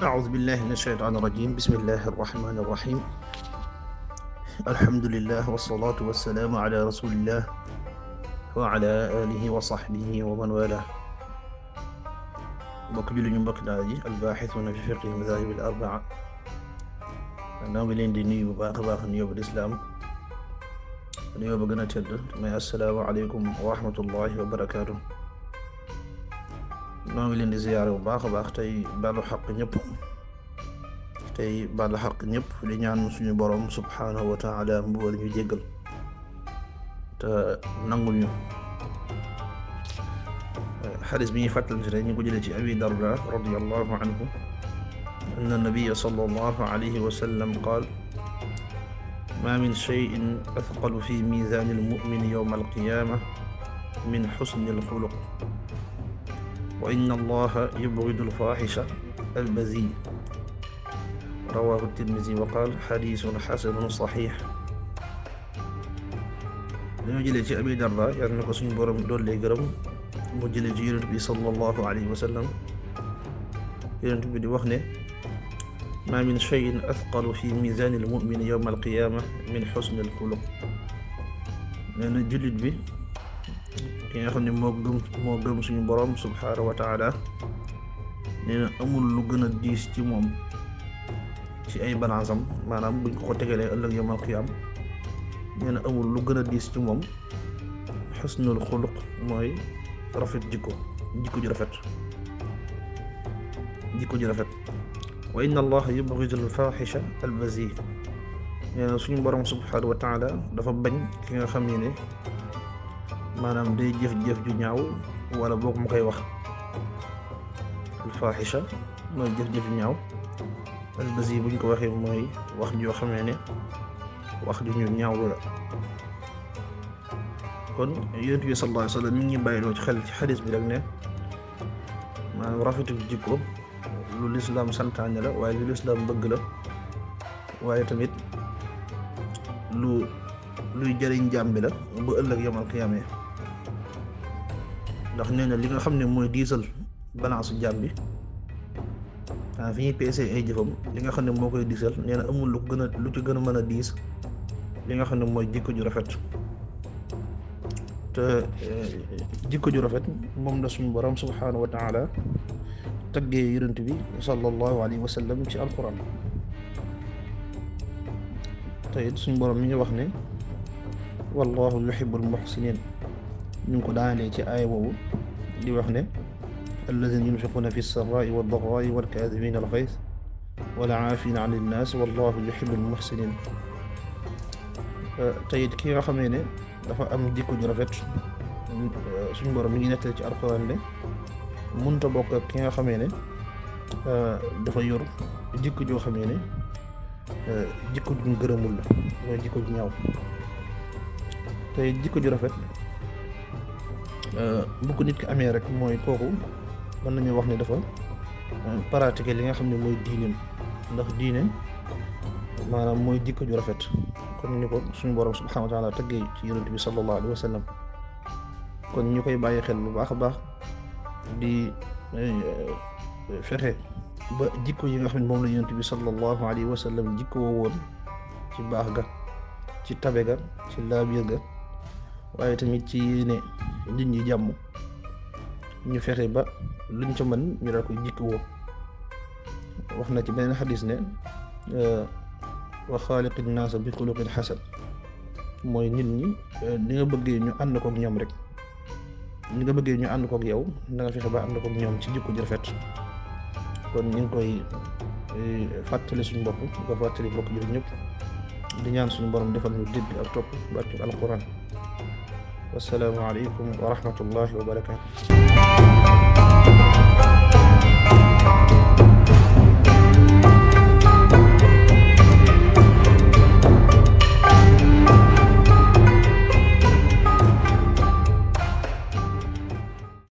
أعوذ بالله من الشيطان الرجيم بسم الله الرحمن الرحيم الحمد لله والصلاة والسلام على رسول الله وعلى آله وصحبه ومن والاه mbokk julli ñu mbokk daal ji albaaxisuuna fi fiqhi al-madaahib al-arbaa noo ngi leen di nuyu bu baax a baax nuyoo bu lislaam nuyoo ba gën a tedd may assalaamu aleykum wa rahmatullahi wa barakaatu. noo ngi leen di ziyaare bu baax a baax tey baalu xaq ñëpp di ñaan suñu borom subhaanahu wa taala mbugal ñu jéggal te nangul ñu. xadis bi ñuy fàttalante rek ñu ko jëlee ci abi darda radiyallahu anhu anna nabiyya sallallahu alayhi wa sallam qaal ma min shay'in athqalu fi mizani al-mu'mini yawma al-qiyamah min husni al-khuluq wa inna allaha yubghidu al-fahisha al-bazi rawahu at-tirmidhi wa qaal xadiisun xasanun saxiix. dañoo jëlee ci abi darda yal na ko suñu borom doole gërëm mu jëlee ci yonent bi sallallahu alayhi wa sallam yonent bi di wax ne ma min shay'in athqalu fi mizani al-mu'min yawma al-qiyamah min husni al-khuluq. nee na jullit bi ki nga xam ne moo gëm suñu borom subhanahu wa taala nee na amul lu gën a diis ci moom ci ay balansam maanaam buñ ko tegalee ëllëg yawmal qiyaam nee na amul lu gën a diis ci moom husnul xuluq mooy rafet jikko ju rafet wa inna allaha yubghidu al-fahisha al-bazi. nee na suñu borom subhanahu wa taala dafa bañ ki nga xam ne maanaam day jëf-jëf ju ñaaw wala boog mu koy wax. al-fahisha mooy jëf-jëf ju ñaaw, al-bazi buñ ko waxee mooy wax joo xamee ne wax ju ñu ñaawlu la. kon yonent bi sallallahu alayhi wa sallam mi ngi bàyyiloo ci xel ci xadis bi rek ne maanaam rafetu jikko lu lislaam santaane la waaye lu lislaam bëgg la, waaye tamit luy jëriñ jaam bi la bu ëllëg yawmal qiyaama. ndax nee na li nga xam ne mooy diisal balance jaam bi fi ñuy peesee ay jëfam, li nga xam ne moo koy diisal nee na amul lu ci gën a mën a diis li nga xam ne mooy jikko ju rafet. te jikko ju rafet moom la suñu borom subhanahu wa taala taggee yonent bi sallallahu alayhi wa sallam ci alquran. te it suñu borom mi ngi wax ne wallahu yuhibbul muhsinin. ñu ngi ko daanelee ci aaya boobu di wax ne alladhina yunfiquna fi sarra'i wad dharra'i wal kadhimina al ghayz wal 'afina 'anil nas wallahu yuhibbul muhsinin. te it ki nga xamee ne dafa am jikko ju rafet suñu borom mi ngi nettali ci alxuraan ne mënta bokk ak ki nga xamee ne dafa yor jikko joo xamee ne jikko ju gërëmul la, mooy jikko ju ñaaw. te jikko ju rafet bu ko nit ki amee rek mooy kooku mën nañu wax ne dafa pratiquer li nga xam ne mooy diineem, ndax diine maanaam mooy jikko ju rafet comme ni ko suñu borom subhanahu wa taala tëggee ci yonent bi sallallahu alayhi wa sallam. kon ñu koy bàyyi xel bu baax a baax di fexe ba jikko yi nga xam ne moom la yonent bi sallallahu alayhi wa sallam jikko woo woon ci baax ga, ci tabe ga, ci laabiir ga, waaye tamit ci yéene nit ñi jàmm, ñu fexe ba luñ ca mën ñu daal koy jikko woo. wax na ci beneen xadis ne wa xaaliqin naasa bi xuluqin xasan, mooy nit ñi ni nga bëggee ñu ànd kook ñoom rek, ni nga bëggee ñu ànd kook yow na nga fexe ba ànd kook ñoom ci jikko ji rafet. kon ñu ngi koy fàttali suñu bopp di ko fàttali mbokk jullit ñëpp di ñaan suñu borom defal ñu dégg ak topp barke alquran. wassalaamu aleykum wa rahmatullahi wa barakaatu.